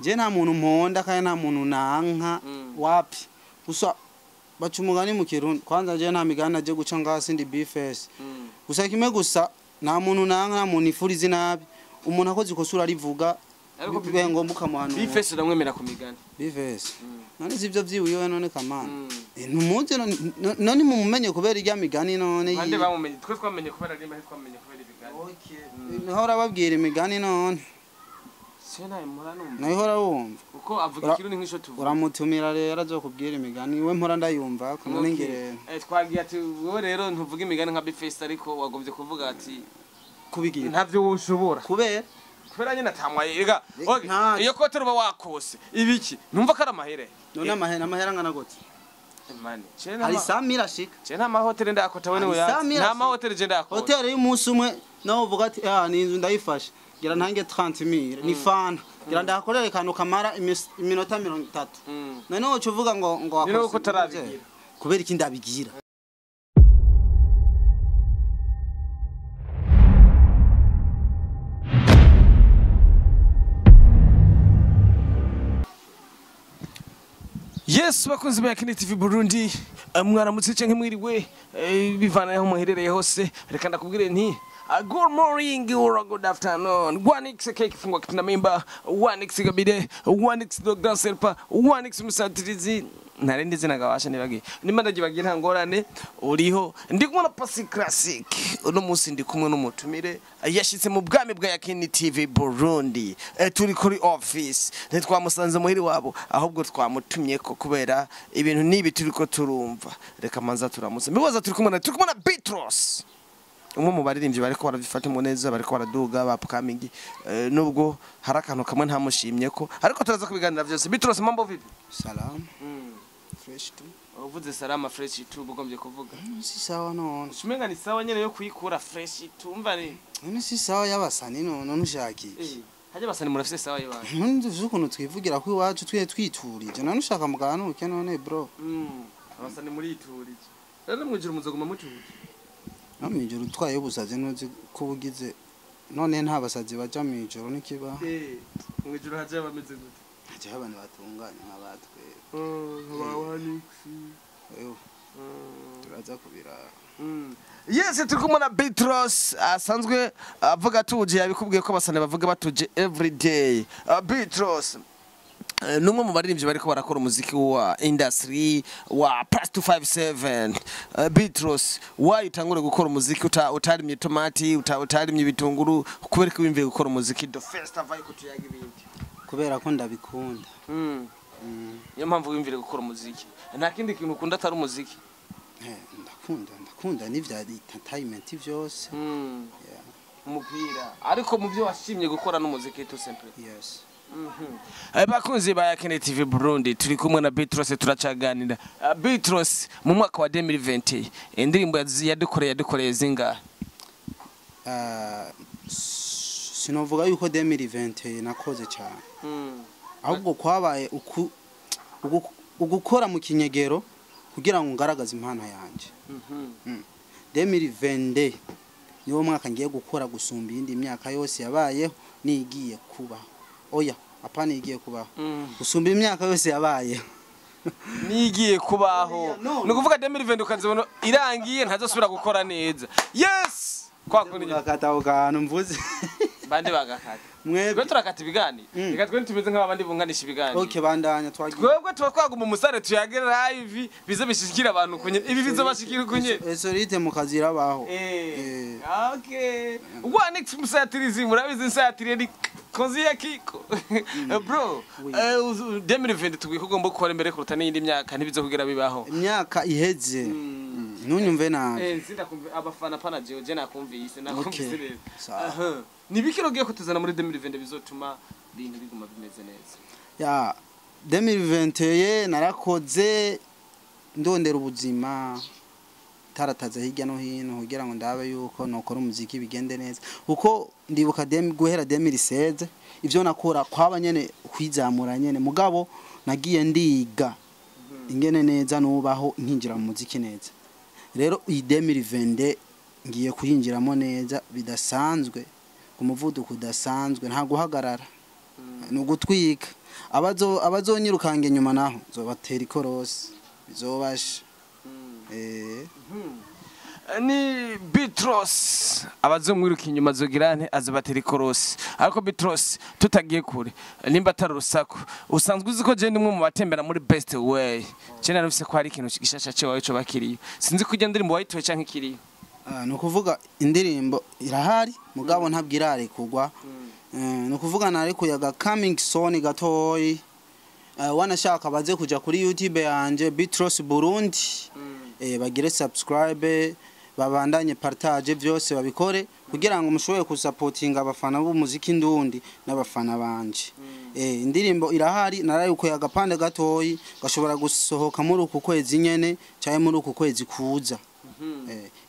Je nta muntu mponda kandi nta muntu nanka wapi. Gusa baca umugani mu Kirundi, kwanza je nta migani aje guca ngaha, sindi bifes. Gusa kimwe gusa, nta muntu nanka, nta muntu ifuriza inabi. Umuntu akoze ikosa urarivuga, Ariko bibaye ngombwa ukamuhanura. Bifese uramwemera ku migani? Bifes none si ivyo vyiwiwe none kamana? Ntumuzi none mumumenye kubera irya migani none? Bande bamumenye? Twe twamenye kubera rimba, twamenye kubera ibigani. Niho urababwira imigani none? Se nawe mpora numva. Nawe uhora wumva? Kuko avuga ikirundi nk'ico tuvuga. Uramutumira rero azokubwira imigani, we mpora ndayumva ko none ngire. Twagiye ati wowe rero ntuvuga imigani nka Bifese, ariko wagombye kuvuga ati kubigira ntavyo woshobora. Kubera? Kubera nyine atamwaye ega. Okay, Ntacyo. Iyo kote uba wakose ibiki, numva ko ari amahere. None amahera angana gute? Mani Hari samira ashika. je nta mahoteli ndakota, we niwe Hari yazi. Samira Nta ashika. mahoteli je ndakota. Hoteli y'umunsi umwe nawe uvuga ati ah, ni inzu ndayifashe, ngira ntange 30,000, ni fanta, ngira ndahakorere akantu kamara iminota 30. None woca uvuga ngo Ni nuko wakoze utarabigira. Kubera iki ndabigira? Yes, bakunzi ba Yakini TV Burundi, mwaramutse canke mwiriwe, bivana aho muherereye hose. Reka ndakubwire nti good morning or good afternoon. One x cake fungwa kitina mimba, one x gabire, one x dog dancer pa, one x musatirizi. Narindi zina gawasha nibagiye. Nimba ndagibagiye nta ngorane uriho. Ndi kumwe na Pasi Classic. Uno munsi ndi kumwe n'umutumire yashitse mu bwami bwa Yakini TV Burundi. Turi kuri office. Ntitwamusanze muhiri wabo, ahubwo twamutumye ko kubera ibintu nibi turiko turumva. Reka manza turamutse. Mbibaza turi kumwe na Bitros, umwe mu baririmbyi bariko barabifata mu neza, bariko baraduga ba upcoming, nubwo hari akantu kamwe ntamushimye ko, ariko turaza kubiganira vyose. Bitros, mambo vipi? Salamu, fresh tu. Uvuze salama fresh tu ugombye kuvuga? Si sawa none? Umenga ni sawa nyene yo kuyikura fresh tu, umva ni None si sawa y'abasani none ushaka iki? Hajya basani murafise sawa yiwanyu? None uzi ukuntu twivugira ko iwacu twiye twiturije, none ushaka muganuke none bro? Abasani muriturije rero, mwijuru muzoguma mutuje. No mwijoro utwaye ubusazi ntuzi ko ubugize, none nta basazi baja mwijoro n'ikiba. Mwijuru haje bameze gute? Hajaho abantu batunganye nk'abatwe. Ewe, turaza kubiraba. Yes, turi kumwe na Bitros asanzwe avuga atuje, yabikubwiye ko abasani bavuga batuje everyday. Bitros numwe mu baririmbyi bariko barakora umuziki wa industry wa plus 257. Bitros, why utangure gukora umuziki utarimye tomati, utarimye ibitunguru? Kubera ko wimviye gukora umuziki the first avaye kutuyaga ibindi? Kubera ko ndabikunda. Niyo mpamvu wimvire gukora umuziki? Nta kindi kintu ukunda atari umuziki? Ndakunda n'ivya entertainment vyose. Yeah. Umupira, ariko mu byo washimye gukora n'umuziki tout simple? Yes. Bakunzi ba Yakene TV Burundi, turi kumwe na Bitros, turacaganira. Bitros, mu mwaka wa 2020 indirimbo yadukoreye zingahe? Sinovuga yuko 2020 nakoze cyane, ahubwo kwabaye ugukora mu kinyegero kugira ngo ngaragaze impano yanjye. 2022 niwo mwaka ngiye gukora gusumba iyindi myaka yose yabayeho nigiye kubaho. Oya, apana igiye kubaho, gusumba imyaka yose yabayeho. Nigiye kubaho? Oya, no. Ni ukuvuga 2020 ukazibona irangiye ntazosubira gukora neza? Yes, kwa kundi nyine. Bakata ako kantu mvuze. Bande bagakata? Mwebwe. Twe turakata ibiganiro? Reka, twe tumeze nk'abandi bunganisha ibiganiro. Okay, bandanya, twagiye. Twebwe tuba twaguma umusare tuyage live, bize bishikira abantu kunye, ibi bizobashikira kunye. Esorite mu kazi irabaho. Okay. One X musatirizi, murabizi nsatiriye ni kozi ya kiko. Bro, Oui. 2020 tugwiye ko ugomba gukora imbere kuruta n'iyindi myaka, ntibizokugira bibaho. Imyaka iheze. Ntunyumve nabi. Sindakumva abafana pana jewe, je nakumvise Okay. neza. Sawa. Aha. Ni biki ugiye kutuzana muri 2020 bizotuma ibintu biguma bimeze neza? Ya 2021 narakoze ndondera ubuzima, tarataza hirya no hino kugira ngo ndabe yuko nokora umuziki bigende neza, kuko ndibuka guhera 2016 ivyo nakora kwaba nyene kwizamura nyene, mugabo nagiye ndiga ingene neza nubaho nkinjira mu muziki neza. Rero iyi 2022 ngiye kuyinjiramo neza bidasanzwe, ku muvuduko udasanzwe, nta guhagarara, ni ugutwika. Abazonyirukanga inyuma naho nzobatera ikorosi, bizobasha. Ni Bitros, abazomwiruka inyuma azogira nte? Azobatera ikorosi. Ariko Bitros, tutagiye kure, nimba atari urusaku, usanzwe uzi ko je ndi umwe mu batembera muri best way. Je narufise ko hari ikintu gishasha cewawe co bakiriyo, sinzi ko irya ndirimbo wayitoye canke ikiriyo. Ah, ni ukuvuga indirimbo irahari, mugabo ntabwo irarekurwa. Ni ukuvuga narekuye aga coming soon gatoyi. Wanashaka baze kuja kuri YouTube yanje Bitros Burundi, bagire subscribe, babandanye partage, byose babikore kugira ngo mushobore kusapotinga abafana b'umuziki ndundi n'abafana banje. Indirimbo irahari, narayikuye agapande gatoyi gashobora gusohoka muri uku kwezi nyene cyangwa muri uku kwezi kuza.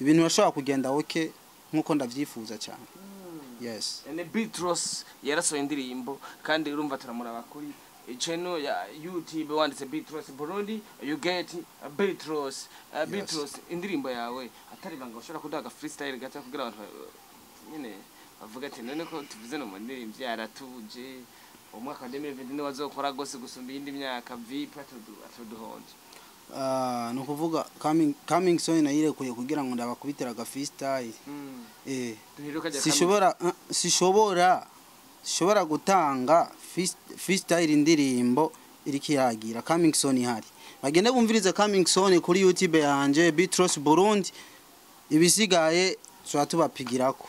Ibintu bashobora kugenda okay nkuko ndavyifuza cyane, yes. Ni Bitros yarasohoye indirimbo, kandi urumva turamuraba kuri channel ya YouTube, wanditse Bitros Burundi, you get Bitros. Bitros, indirimbo yawe atari banga, ushobora kuduha aga freestyle gato kugira abantu nyene bavuga ati none ko tuvuze no mu ndirimbo yaratuje, umwaka wa 2020 wazokora gose gusumba iyindi myaka, vipi atuduhonje? Ah, ni ukuvuga coming soon nayirekuye kugira ngo ndabakubitira aga freestyle. Duheruka jya. Sishobora gutanga freestyle indirimbo iriko iragira coming soon ihari. Bagende bumvirize coming soon kuri YouTube yanje Bitros Burundi, ibisigaye tuba tubapigirako.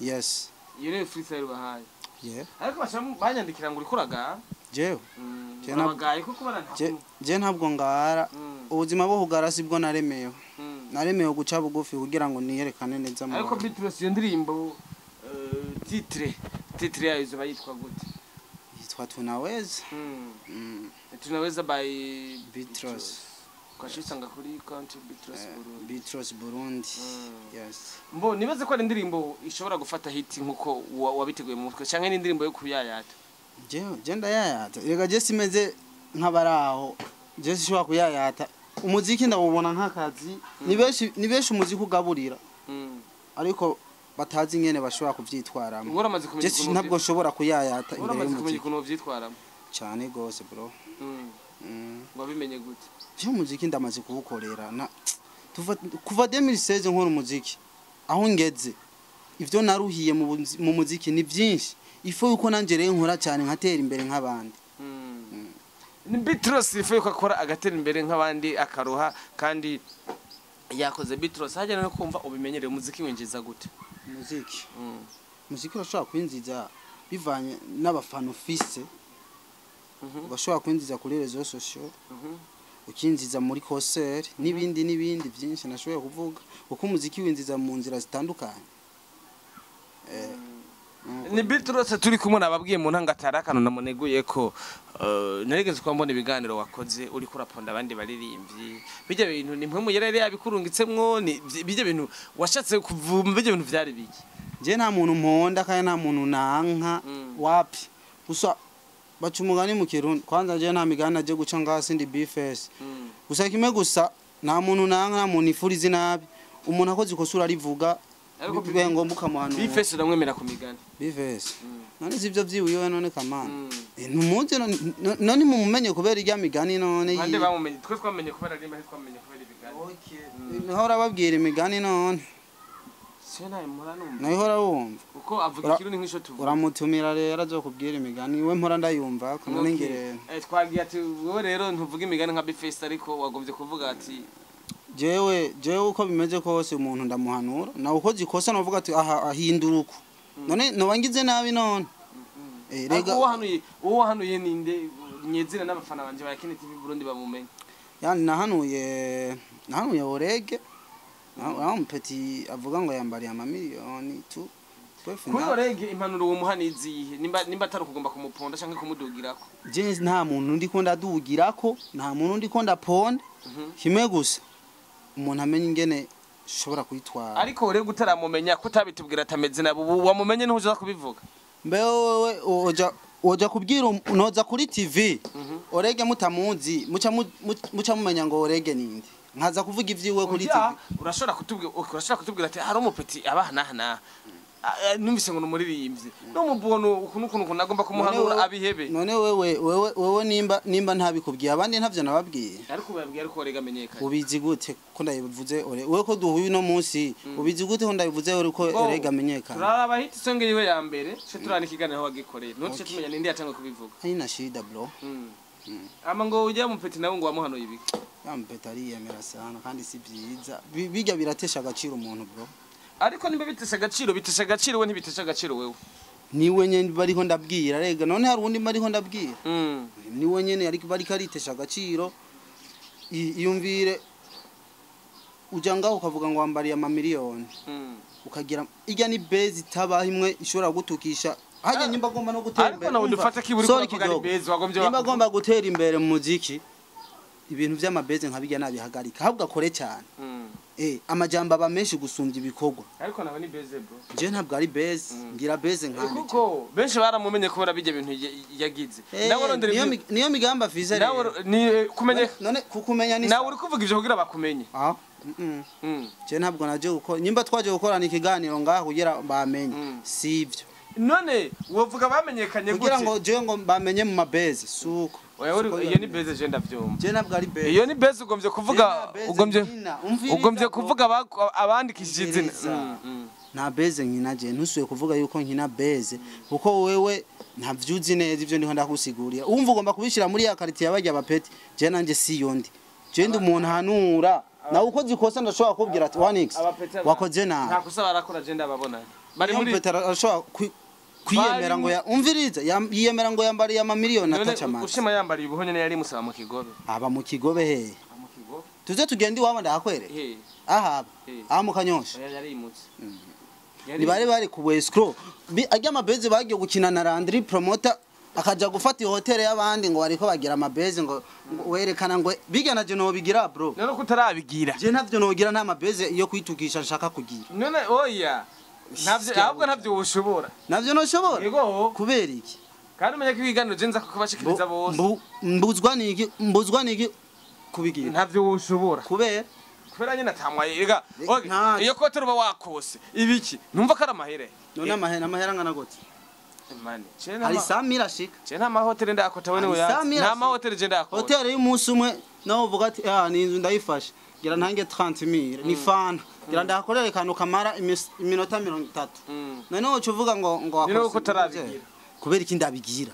Yes. Iyo ni freestyle bahaye? Yeah. Ariko baca banyandikira ngo uriko uraga. Jewe Je Urabagaye kuko bana je ntabwo ngara. Ubuzima bwo kugara sibwo naremewe. Naremewe guca bugufi kugira ngo niyerekane neza mu Ariko bantu. Bitros, iyo ndirimbo, titre yayo izoba yitwa gute? Yitwa Tunaweza. Tunaweza by Bitros. Ukashusanga kuri country Bitros Burundi. Bitros Burundi. Yes. Mbo nibaze ko ari indirimbo ishobora gufata hit nkuko wabiteguye mu mutwe, canke n'indirimbo yo kuyayata? Je ndayayata. Rega je simeze nk'abaraho. Je sishobora kuyayata. Umuziki ndawubona nk'akazi. Ni benshi umuziki ugaburira. Ariko batazi ingene bashobora kuvyitwaramo. Wowe uramaze kumenya Je ukuntu ntabwo nshobora kuyayata wowe imbere uramaze kumenya y'umuziki. ukuntu uvyitwaramo? Cyane gose, bro. Wabimenye gute? Je umuziki ndamaze kuwukorera na kuva 2016 nkora umuziki, aho ngeze, ivyo naruhiye mu muziki ni byinshi, ifo yuko nanje rero nkora cyane nkatera imbere nk'abandi. Ni Bitros, ifu yuko akora agatera imbere nk'abandi, akaruha kandi yakoze. Bitros, hajya no kumva ubimenyereye, umuziki winjiza gute? Umuziki, umuziki urashobora kwinjiza bivanye n'abafana ufise. Ugashobora kwinjiza kuri réseaux sociaux, ukinjiza muri concert n'ibindi n'ibindi byinshi nashoboye kuvuga, kuko umuziki winjiza mu nzira zitandukanye. Ni Bitros turi kumwe, nababwiye mu ntangatara akantu namuneguye ko narigeze kuba mbona ibiganiro wakoze uriko uraponda abandi baririmbyi. Bijya bintu ni mwe muyera yari yabikurungitsemwo? Ni bijya bintu washatse kuvuma? Bijya bintu vyari biki? Je nta muntu mponda kandi nta muntu nanka. Wapi, gusa baca umugani mu Kirundi. Kwanza je nta migani aje guca ngaha, sindi bifes. Gusa kimwe gusa, nta muntu nanka, nta muntu ifuriza inabi. Umuntu akoze ikosa urarivuga. Ariko bibaye ngombwa ukamuhanura. Bifes uramwemera ku migani? Bifes none si ivyo vyiwiwe none kamana? Mm. Ntumuzi none mumumenye kubera irya migani none? Bande bamumenye? Twe twamenye kubera rimba, twamenye kubera ibigani. Niho urababwira imigani none? Se nawe mpora numva. Nawe uhora wumva. Kuko avuga ikirundi nk'ico tuvuga. Uramutumira rero azokubwira imigani, we mpora ndayumva ko none Okay. ngire. Twagiye ati wowe rero ntuvuga imigani nka Bifes, ariko wagombye kuvuga ati Jewe uko bimeze kose umuntu ndamuhanura, nawe ukoze ikosa navuga ati aha ahindura uko, none noba ngize nabi none? Ariko Rega uwo wahanuye ninde nyezina, n'abafana banje ba Kene TV Burundi bamumenye? Yani nahanuye Orege, naho mupeti avuga ngo yambariye amamiliyoni tu. Kuri Orege, impanuro uwo muha nizihe, nimba atari ukugomba kumuponda canke kumudugirako? Je nta muntu ndiko ndadugirako, nta muntu ndiko ndaponda. Kimwe gusa, umuntu amenya ingene ushobora kwitwara. Ariko Orege utaramumenya ko utabitubwira atameze nabo, ubu wamumenye niho uza kubivuga? Mbe wowe oja kubwira noza kuri TV Orege mutamuzi, muca mumenya ngo Orege ninde, nkaza kuvuga ivyiwe kuri Oya, TV? urashobora kutubwira, okay, urashobora kutubwira ati hari umupeti abaha naha naha. Numvise ngo numuririmbyi no mubono ukuntu ukuntu nagomba kumuhanura abihebe. None wewe nimba ntabikubwiye abandi ntavyo nababwiye. Ariko babwiye, ariko rega menyekanye. Ubizi gute ko ndabivuze ore wewe ko duhuye uno munsi, ubizi gute ko ndabivuze ore ko orega amenyekana? Turaraba hit song yiwe ya mbere, ce turana ikiganiro aho wagikoreye, ntuce tumenya ninde yatanga kubivuga. Haina shida bro. Ama ngo ujya mu peti nawe ngo wamuhanuye ibiki? Yampeta ariyemera sana kandi si byiza. Bijya biratesha agaciro umuntu bro. Ariko nimba bitesha agaciro, bitesha agaciro we, ntibitesha agaciro wewe. Niwe nyene bariho ndabwira rega, none hari uwundi bariho ndabwira? Niwe nyene ariko bariko aritesha agaciro. Iyumvire uja ngaho ukavuga ngo wambariye amamiliyoni, ukagira ijya ni base itabaho imwe ishobora gutukisha hajya nyimba agomba no gutera Ariko imbere. nawe Umva, dufate ko iburi sorry kuvuga ari kidogo. base wagombye Nimba agomba gutera imbere mu muziki, ibintu vy'amabeze nkabijya nabihagarika, ahubwo akore cyane. Amajambo aba menshi gusumbya ibikorwa. Ariko nawe ni base bro. Je ntabwo ari base, ngira base nkande. Kuko benshi baramumenye kubera bijya bintu yagize. Nawe rondera Niyo migambi afise nawe rero. Ni kumenye. None kukumenya ni Nawe uri kuvuga ivyo kugira bakumenye. Ah. Je ntabwo naje gukora, nyimba twaje gukorana ikiganiro ngaha kugira bamenye, sivyo? None wovuga bamenyekanye Kugira gute? ngo je ngo bamenye mu mabeze suko. Oya, iyo ni base, je ndavyumva. Je ntabwo ari base. Iyo ni base, ugombye kuvuga Nta base ugombye nkina, umviriza ugombye bro. kuvuga abandikishije izina. Umviriza. Nta beze nkina, je ntusuye kuvuga yuko nkina beze kuko wewe ntavyuzi neza ivyo ndiho ndakusigurira. Umva, ugomba kubishira muri ya quartier y'abajya bapeti. Je nanje si yondi, je ndi umuntu hanura nawe ukoze ikosa ndashobora kukubwira ati Wanix Abapeti wakoze nabi. Nta kosa barakora, je ndababona bari Niyo muri mpeta arashobora kwiyemera ngo umviriza, yiyemera ngo yambariye amamiliyoni None ataca amazi. Ushima yambariye ubuho nyene yari musaba mu Kigobe. Aba mu Kigobe hehe? Mu Kigobe. Tuze tugende iwabo ndahakwereka. He? Ahaba aha mu Kanyosha. Oya, yari imutse. Ntibari bari ku escrow arya amabeze bagiye gukina na Landry Promoter akaja gufata ihoteli y'abandi ngo bariko bagira amabeze ngo werekana ngo bijya na je nobigira bro. None ko utarabigira? Je ntavyo nogira, nta mabeze yo kwitukisha nshaka kugira. None oya, ntavyo, ahubwo ntavyo woshobora. Navyo noshobora. Yego. Kubera iki? Kandi umenye ko ibiganiro je nza kukubashikiriza bose. Mbuzwa niki, mbuzwa niki kubigira? Ntavyo woshobora. Kubera? Kubera nyine atamwaye ega. Okay, Ntacyo. Iyo kote uba wakose ibiki, numva ko ari amahere. None amahera angana gute? Mani je Hari nta samira ashika. Je nta mahoteli ndakota, we niwe Hari yazi. Samira Nta ashika. mahoteli je ndakota. Hoteli y'umunsi umwe nawe uvuga ati ah, ni inzu ndayifashe ngira ntange 30,000 ni fana ngira ndahakorere akantu kamara iminota 30. Noneho uca uvuga ngo Ni wakoze uko utarabigira. Kubera iki ndabigira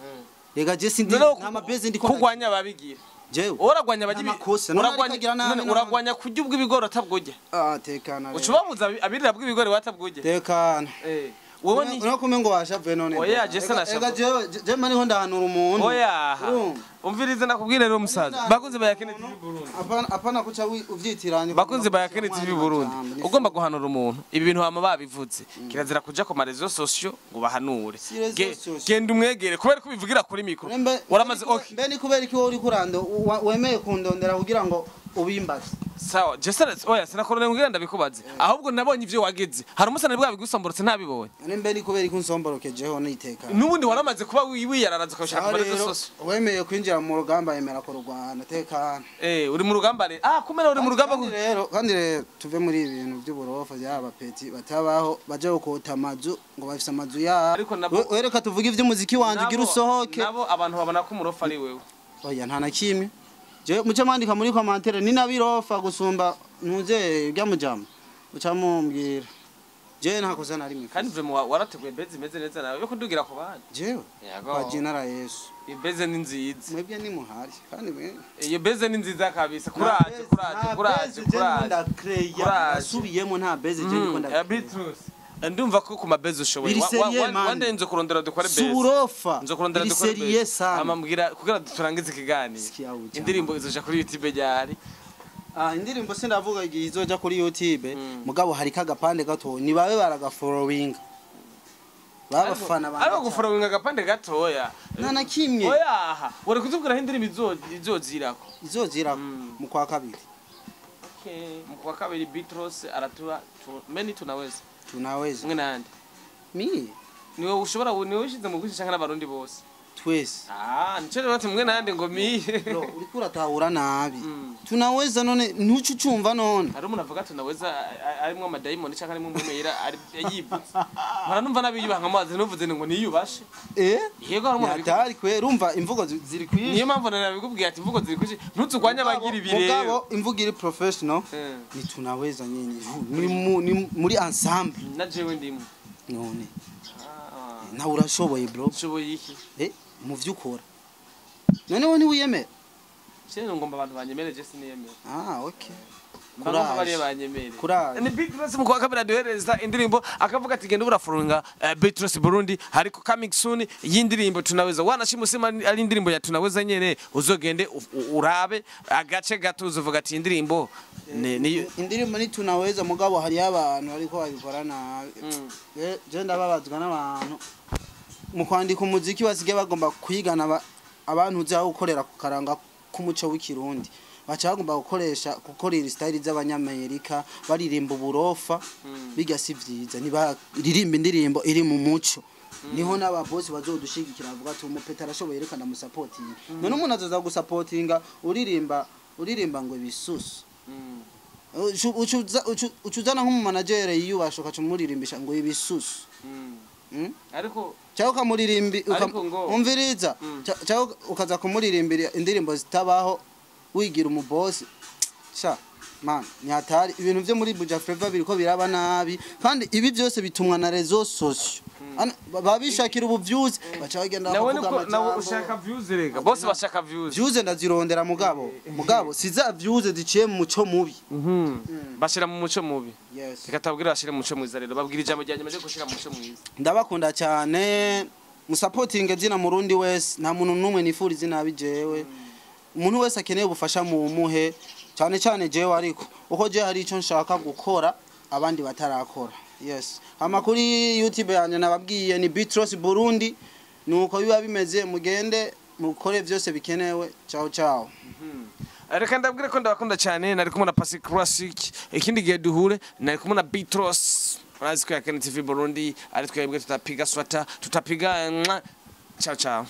rega? Je sindi Noneho nta mabezi ndiko kurwanya ababigira. Jewe Uragwanya abagira N'amakosa. None uragwanya ariko agira nabi none n'abandi. Uragwanya kurya ubw'ibigori atabwurya. Ah, tekana rero. Uca ubabuza abirira bw'ibigori watabwurya. Tekana. Wowe ni Urabona ko umengo washavuye none. Oya, je sinashavuye. Ega jewe je mariho ndahanura umuntu. Oya. Urumva? Umvirize nakubwire rero musaza, bakunzi ba Yakene TV Burundi. Apana, apana kuca uvyitiranya. Bakunzi ba Yakene TV Burundi, ugomba guhanura umuntu ibi bintu hama babivuze, kirazira kuja ku ma réseaux sociaux ngo bahanure. Si réseaux sociaux. Genda umwegere kubera ko ubivugira kuri micro waramaze, okay. Mbe ni kubera iki wowe uri kurando wemeye kundondera kugira ngo ubimbaze? Sawa, je sara oya, sinakorone kugira ndabikubaze, ahubwo nabonye ivyo wagize, hari umusana bwabigusomborotse ntabibonye. None mbe ni kubera iki unsomborokejweho niteka? N'ubundi waramaze kuba wiyararaza ukabishaka ku Aho ma réseaux rero sociaux. wemeye kwinjira mu rugamba yemera kururwana, tekana. Uri mu rugamba rero, ah, kumena uri mu rugamba. Kandi rero tuve muri ibi bintu by'uburofa by'aba peti batabaho baje gukota amazu ngo bafise amazu yabo. Ariko nabo- Wereka tuvuge ivy'umuziki wanje ugira usohoke. Nabo abantu babona ko umurofa ari wewe. Oya, nta na kimwe. Je muce mwandika muri commentaire ni nabirofa gusumba ntuze byamujama uca mumbwira. Je nta kosa na rimwe. Kandi vraiment warateguye beze imeze neza nawe yo kudugira ku bandi. Jewe Yego. kwa jina la Yesu. Iyo beze ni nziza. Mwebwe ni muhari kandi mwe Iyo beze ni nziza kabisa, kuraje, kuraje, kuraje, kuraje. Kuraje. Nasubiyemo, nta beze je ndiko Ya ndakreya. Bitrus, ndumva ko ku mabeze ushoboye. Biri sérieux, man. Wande nzo kurondera dukore beze. Suburofa. Nzo kurondera Biri dukore sérieux beze. sana. Ama mbwira kugira turangize ikiganiro. Sikia uja. Indirimbo izoja kuri YouTube ryari? Ah, indirimbo sindavuga igihe izoja kuri YouTube, mugabo hari kagapande gato nibabe baragafollowinga babafana Ariko banje. guforowinga agapande gatoya. Nta na kimwe. Oya, aha wari kutubwira aho indirimbo izozirako. Izozira mu kwa kabiri. Okay, mu kwa kabiri Bitros aratura meni tunaweza. Tunaweza. Mwe nande? Mi. Niwe ushobora, niwe ushize mu kwishisha n'abarundi bose. Twese. Ah, nico rero ati mwe nande ngo miye. Bro, uriko uratahura nabi. Tunaweza none ntuce ucumva none. Hari umuntu avuga tunaweza arimwo amadayimoni canke arimwo umwera ari yivutse. Mpora numva n'abiyubaha amazi nuvuze ngo niyubashe. Eh? Yego, hari umuntu abikora. Hatari kwe, urumva imvugo ziri kwishi. Niyo mpamvu nabikubwiye ati imvugo ziri kuki ntuzugwanye abagira ibi rero. Mugabo imvugo iri professional ni tunaweza nyene. Ni muri ensemble. Na jewe ndimo. None Ah. nawe urashoboye, bro. Nshoboye iki? Eh, mu vyo ukora. None wowe ntiwiyemera? Cene ngomba abantu banyemere, je siniyemere. Ah, okay. Mbagomba bariya banyemere. Courage. Ni Beatles mu kwa kabiri aduhereza indirimbo, akavuga ati genda urafunga Beatles Burundi, hariko coming soon y'indirimbo Tunaweza. Wanashimusema ari indirimbo ya Tunaweza nyene, uzogende urabe agace gato, uzovuga ati indirimbo ni Indirimbo ni tunaweza, mugabo hariyo abantu ariko babikora nabi. Eh, je ndababazwa n'abantu mu kwandika umuziki basigaye bagomba kwigana abantu uzi aho gukorera ku karanga k'umuco w'ikirundi, baca bagomba gukoresha gukorera style z'abanyamerika, baririmba uburofa. Bijya si vyiza, ntibaririmba indirimbo iri mu muco, niho n'ababosi bazodushigikira, bavuga ati umupeta arashoboye, reka ndamusapotinga. None umuntu azoza gusapotinga uririmba ngo ibisusu? Ucuzana nk'umumanagere yiyubasha, ukaca umuririmbisha ngo ibisusu? Mm? Ariko Cyangwa ukamuririmbi Ariko ngo- umviriza. Cyangwa ukaza kumuririmbira indirimbo zitabaho, wigira umubosi. Sha man, nyatari ibintu byo muri Buja Flavor biriko biraba nabi, kandi ibi byose bitumwa na réseaux sociaux. Babishakira ubuvyuzi, baca bagenda nawe bakavuga niko nawe amajambo. Ushaka views, rega bose bashaka views. Views ndazirondera, mugabo siza views ziciye mu muco mubi. Bashira mu muco mubi. Yes. Reka tabwira bashire mu muco mwiza rero, babwira ijambo rya nyuma ryo gushira mu muco mwiza. Ndabakunda cyane, musapotinge zina murundi wese. Nta muntu n'umwe nifuriza inabi jewe. Umuntu wese akeneye ubufasha mumuhe, cyane cyane jewe, ariko uko jewe hari icyo nshaka gukora abandi batarakora. Yes, hama kuri YouTube yanjye nababwiye ni Bitros Burundi, nuko biba bimeze. Mugende mukore byose bikenewe. Ciao ciao. Reka ndabwire ko ndabakunda cyane. Nari kumwe na Pasi Classic, ikindi gihe duhure. Nari kumwe na Bitros, urazi ko ya Ken TV Burundi ari twebwe, tutapiga swata tutapiga mwa. Ciao ciao.